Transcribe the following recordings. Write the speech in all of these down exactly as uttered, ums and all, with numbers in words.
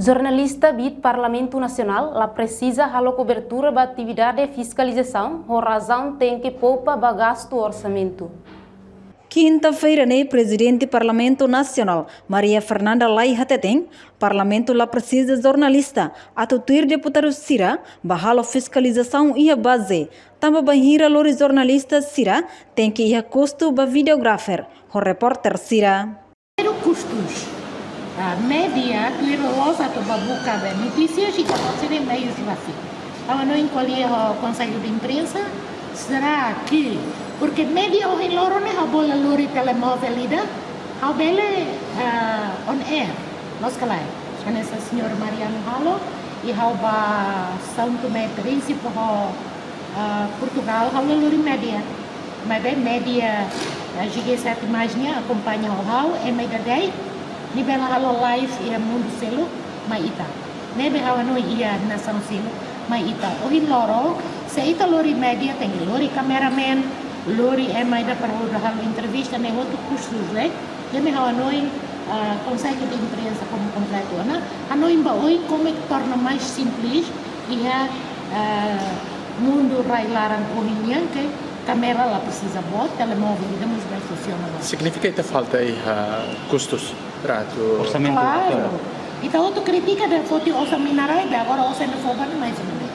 Jornalista biit Parlamentu Nasionál la presiza halo kobertura ba atividade fiskalizasaun ho razaun tenke poupa ba gastu orsamentu. Kinta-feira ne'e, Prezidente Parlamentu Nasionál, Maria Fernanda Lay hateten, Parlamentu la presiza jornalista atu tuir deputadu sira ba halo fiskalizasaun iha baze, tanba bainhira lori jornalista sira tenke iha kustu ba videographer ho repórter sira. Primeiru kustus. Ah, média, tuir loloos atu ba buka be notísias, ita-boot sira-nia meius rasik. Ha'u hanoin ko'alia ho Konsellu de Imprensa, será que, porque média ohin loron ne'e ha'u bele lori telemóvel ida, ha'u bele, ah, on air, loos ka lae? Hanesan señór Mariano halo, i ha'u ba São Tomé e Príncipe ho, ah, Portugal, ha'u la lori média. Maibé média, eh, G G sete mais nian akompaña ho ha'u, ema ida de'it, nia bele halo live iha mundu seluk, mai ita. Ne'ebé ha'u hanoin iha nasaun seluk, mai ita. Ohin loron, se ita lori média, tenke lori kameramen, lori ema ida para hodi halo entrevista, ne'e hotu kustus, eh. Ne'ebé ha'u hanoin, ah, Konsellu de Imprensa komu kompletu ona, hanoin ba oin como é que torna mais simples iha, ah, mundu rai-laran ohin nian ke kámera la presiza boot, telemóvel ida mós bele funsiona ba. Signifika ita falta iha kustus, tratu. Orsamentu. Klaru. Ita hotu kritika de'it foti osan mina-rai, be agora osan ne'e fó ba ne'e mais ou menos.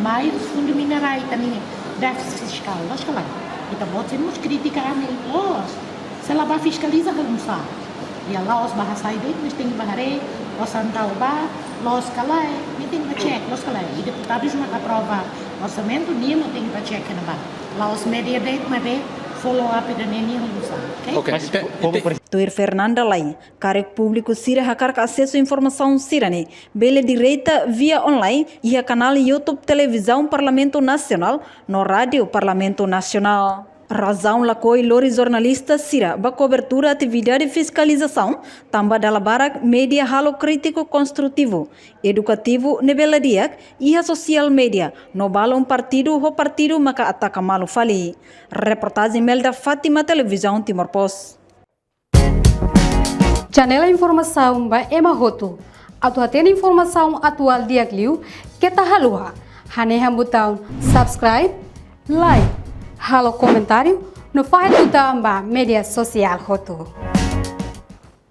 Mai husi fundu mina-rai ita-nia défisit fiskál, loos ka lae? Ita-boot sira mós kritika ami, loos. Se la ba fiskaliza halo nusá? Iha la'ós ba hasai de'it, mas tenke ba haree, osan tau ba, loos ka lae, nia tenke ba check, loos ka lae. I deputadus mak aprova orsamentu, nia mak tenke ba check iha ne'ebá. La'ós média de'it, maibé follow up ida-ne'e nia halo nusá, oke? Oke, mas ente-, povu ente- presi- Tuir Fernanda Lay, karik públiku sira hakarak asesu informasaun sira-ne'e, bele direta via online, iha kanál YouTube Televizaun Parlamentu Nasionál, no Rádiu Parlamentu Nasionál. Razaun lakohi lori jornalista sira ba kobertura atividade fiskalizasaun, tanba dala barak média halo krítiku konstrutivu, edukativu ne'ebé la di'ak iha sosiál média, no balun partidu ho partidu maka ataka malu fali. Reportajen Melda Fátima, Televizaun Timor Post. Janela informasaun ba ema hotu. Atu hatene informasaun atuál di'ak liu, keta haluha hanehan butaun subscribe, like, halo komentáriu, no fahe tutan ba média sosiál hotu.